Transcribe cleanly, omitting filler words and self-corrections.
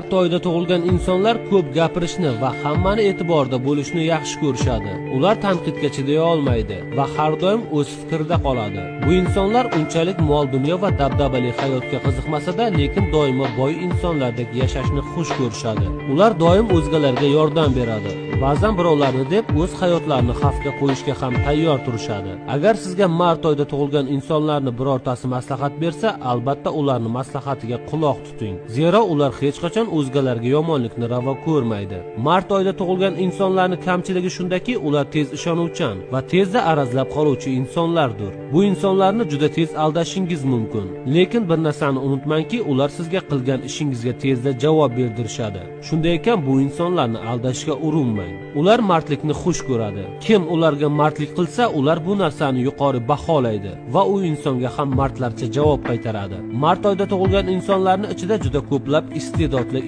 Mart oyida tug'ilgan insonlar ko'p gapirishni va hammani e'tiborida bo'lishni yaxshi ko'rishadi. Ular tanqidga chiday olmaydi va har doim o'z fikrida qoladi. Bu insonlar unchalik mol-dunyo va dabdabali hayotga qiziqmasa-da, lekin doimo boy insonlardek yashashni xush ko'rishadi. Ular doim o'zgalarga yordam beradi. Ba'zan birovlarni deb o'z hayotlarini xavfga qo'yishga ham tayyor turishadi. Agar sizga mart oyida tug'ilgan insonlarni birortasi maslahat bersa, albatta ularni maslahatiga quloq tuting. Zero ular hech qachon o'zgalarga yomonlikni ravo ko'rmaydi. Mart oyida tug'ilgan insonlarning kamchiligi shundaki, ular tez ishonuvchan va tezda arazlab qoluvchi insonlardir. Bu insonlarni juda tez aldashingiz mumkin. Lekin bir narsani unutmangki, ular sizga qilgan ishingizga tezda javob berdirishadi. Shunday ekan, bu insonlarni aldashga urinmang. Ular mardlikni xush ko'radi. Kim ularga mardlik qilsa, ular bu narsani yuqori baholaydi va u insonga ham mardlarcha javob qaytaradi. Mart oyida tug'ilgan insonlarning ichida juda ko'plab iste'dodli